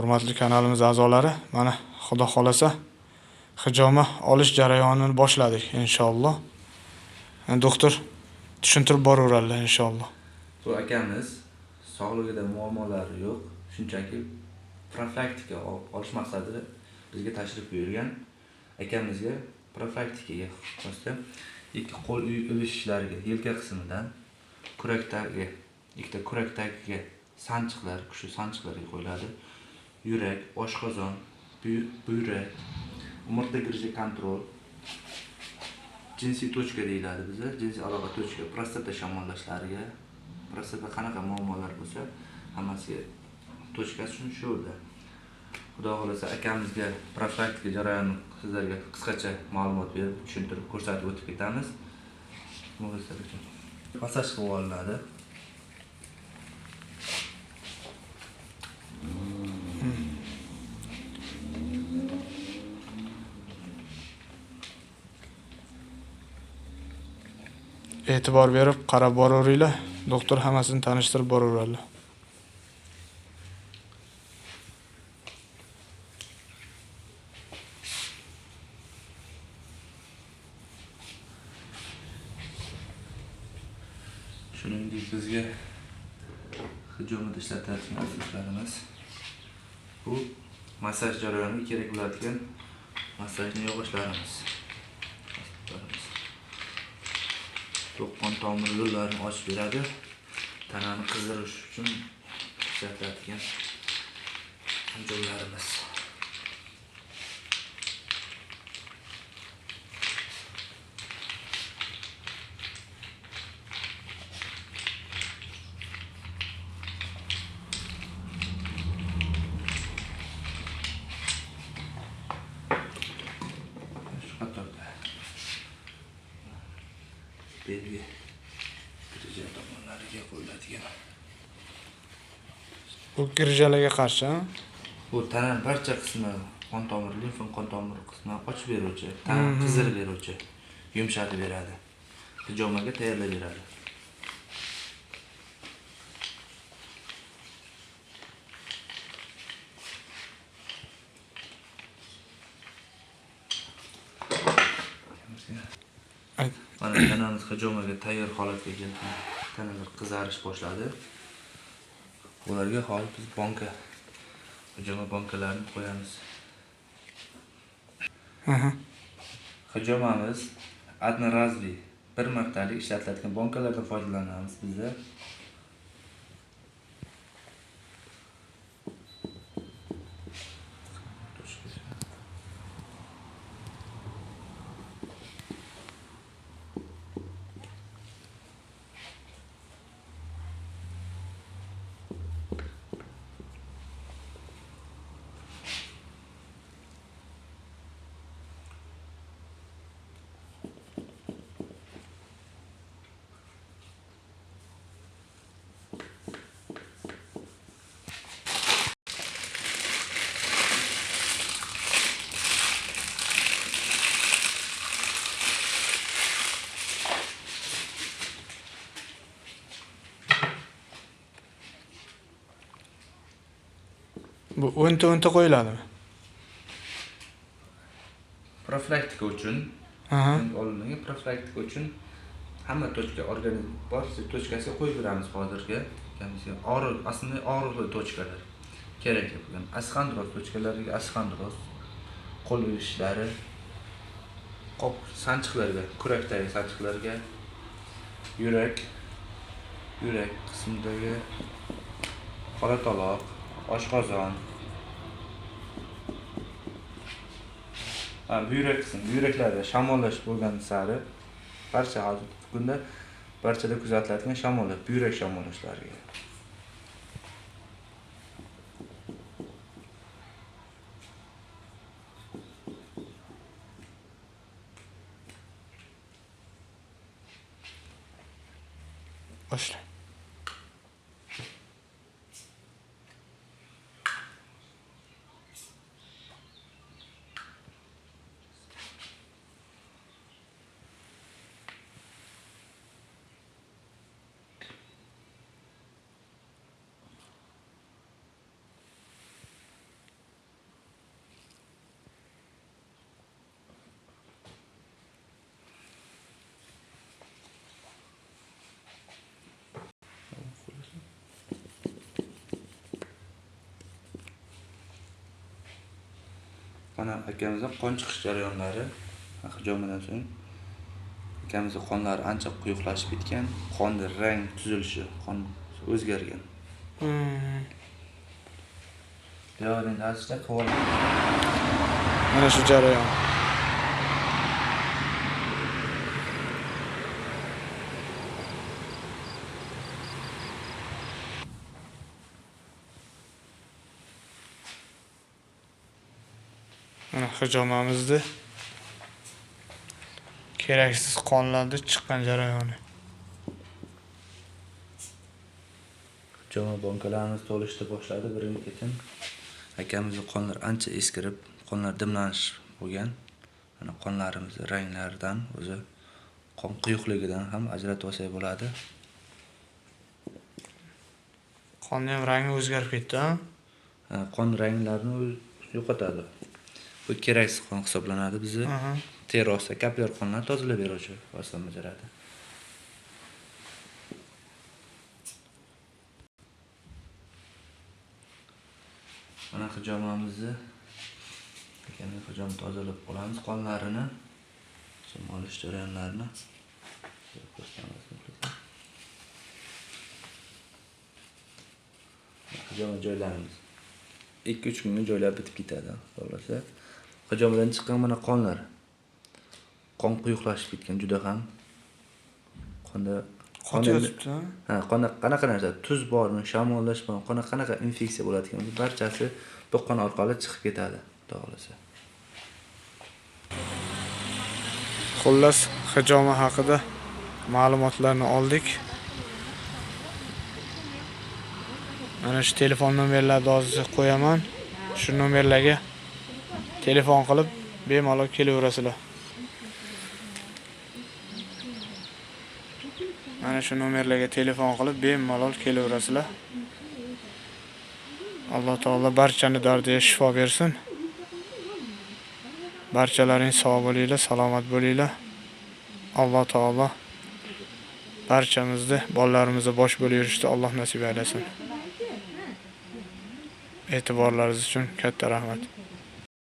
Hurmatli kanalimiz a'zolari, mana Xudo xolasa hijoma olish jarayonini boshladik inshaalloh. Doktor tushuntirib boraveradilar inshaalloh. Bu akamiz sog'lig'ida muammolari yo'q, shunchaki profilaktika olish maqsadida bizga tashrif buyurgan. Akamizga profilaktikaga xususida ikki qo'l ivishishlariga, yelka qismidan kurakdagi, ikkita kurakdagiga sanchiqlar, shu sanchiqlarga qo'yiladi. Yurak, oshqozon, buyrak, umurtqa girija kontrol, jinsiy tochka deyiladi bizda, jinsiy aloqa tochka, prostata shamollashlariga, prostata qanaqa muammolar bo'lsa, hammasiga tochkasi shu yerda. Xudo xohlasa akamizga profilaktika jarayonini sizlarga qisqacha ma'lumot berib, tushuntirib, ko'rsatib o'tib ketamiz. Muxlislar uchun massaj qilib olinadi. E'tibor berib qarab boraveringlar. Doktor hammasini tanishtirib boraveradilar. Shuningdek bizga hijomada ishlatadigan asboblarimiz. Bu massaj jarayoniga kerak bo'ladigan massajni yog'ochlarimiz. Asboblarimiz. To'q qon tomir yo'llarini ochib beradi. Tanani qizdirish uchun ishlatiladigan anjomlarimiz. Shu qatorda belgi girija tomonlariga qo'yiladigan. Bu girjalarga qarshi, ha? Bu tananing barcha qismi, qon tomir, limfa qon tomir qismini ochib beruvchi, tanani qizdirib beruvchi, yumshatib beradi. Hijomaga tayyorlab beradi. Mana tanamiz hijomaga tayyor holatga keldi. Tanalar qizarish boshladi. Ularga hozir biz hijoma bonkalarini qo'yamiz. Hijomamiz одноразовый, bir martalik ishlatiladigan bonkalardan foydalanamiz bizda. Bu o'nta o'nta qo'yiladimi? Profilaktika uchun, olingan profilaktika uchun hamma tochka organizm bor, tochkasiga qo'yib beramiz hozirgi. Og'riq, aslida og'riqli tochkalar kerak bo'lgan. Asxandroz tochkalariga asxandroz, qo'l ivishlari, qop sanchiqlarga, kurakdagi sanchiqlarga, yurak qismidagi qora taloq, oshqozon, buyrak qismi, buyraklarda shamollash bo'lgan sari barcha hozirgi kunda barchada kuzatiladigan shamollash, buyrak shamollashlariga. Boshla. Mana akamizdan qon chiqish jarayonlari hijomadan so'ng akamizning qonlari ancha quyuqlashib ketgan, qonni rang tuzilishi, qon o'zgargan. Yo'q, endi ozchilik qilib. Mana shu jarayon. Mana hijomamizni keraksiz qonlarni chiqqan jarayoni. Hijoma bankalarimiz to'lishni boshladi birin-ketin. Akamizning qonlari ancha eskirib, qonlar dimlanish bo'lgan. Mana qonlarimiz ranglaridan, o'zi qon quyuqligidan ham ajratib olsak bo'ladi. Qonning ham rangi o'zgarib ketdi, ha? Ha, qon ranglarini yo'qotadi. Bu keraksiz qon hisoblanadi bizni. Teri ostida kapillyar qonlar tozalab beruvchi vosita bajaradi. Mana hijomamizni akamning hijom tozalab olamiz qonlarini, so'ng olish jarayonlarini ko'rsatamiz. Hijoma joylarimiz 2-3 kunga joylab bitib ketadi, xohlasa. Hijomadan chiqqan mana qonlar. Qon quyuqlashib ketgan juda ham. Qonda qon yotibdi. Ha, qonda qanaqa narsa, tuz bormi, shamollash bormi, qonda qanaqa infeksiya bo'ladigan bo'lsa, barchasi bu qon orqali chiqib ketadi, xudo xohlasa. Xullas, hijoma haqida ma'lumotlarni oldik. Mana shu telefon nomerlarini hozir qo'yaman. Shu nomerlarga telefon qilib bemalol kelaverasizlar. Mana shu nomerlarga telefon qilib bemalol kelaverasizlar. Alloh taolo barchani dardiga shifo bersin. Barchalaring sog' bo'linglar, salomat bo'linglar. Alloh taolo barchamizni bolalarimizni bosh bo'lib yurishni Alloh nasib aylasin. E'tiborlaringiz uchun katta rahmat.